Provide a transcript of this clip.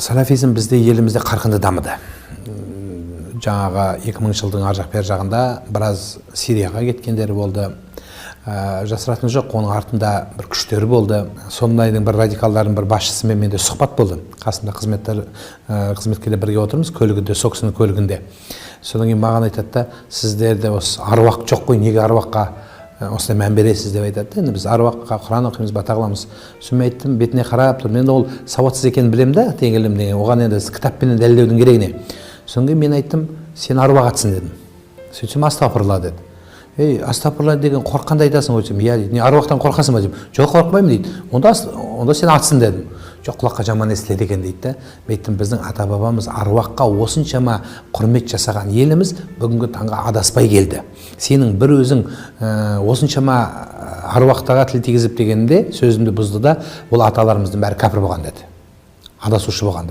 Салафизм бізде, елімізде қарқынды дамыды. Жаңағы 2000 жылдың ар жақ бер жағында біраз Сирияға кеткендер болды. Жасыратыны жоқ, оның артында бір күштер болды. Сондайдың бір радикалдардың бір басшысымен менде сұхбат болды. Қасымда қызметкерлер бірге отырмыз көлігінде, сол кісінің көлігінде. Содан кейін маған айтады да: «Сіздерде осы аруақ жоқ қой, неге аруаққа осындай мән бересіз?» – деп айтады да. Енді біз аруаққа құран оқимыз, бата қыламыз. Сосын мен айттым, бетіне қарап тұрып, енді ол сауатсыз екенін білемін да, теңгерілім деген, оған енді кітаппенен дәлелдеудің керегі не? Содан кейін мен айттым: «Сен аруақ атсың», – дедім. Сөйтсем, «Астағфирулла», – деді. «Ей, астағфирулла деген қорыққанда айтасың ғой», – десем, «Иә», – дейді. «Не, аруақтан қорқасың ба?» – деймін. «Жоқ, қорықпаймын», – дейді. Онда сен атсын», – дедім. «Жоқ, құлаққа жаман естіледі екен», – дейді да. Мен айттым: «Біздің ата бабамыз аруаққа осыншама құрмет жасаған, еліміз бүгінгі таңға адаспай келді. Сенің бір өзің осыншама аруақтарға тіл тигізіп», – дегенде сөзімді бұзды да: «Ол аталарымыздың бәрі кәпір болған, – деді, – адасушы болған».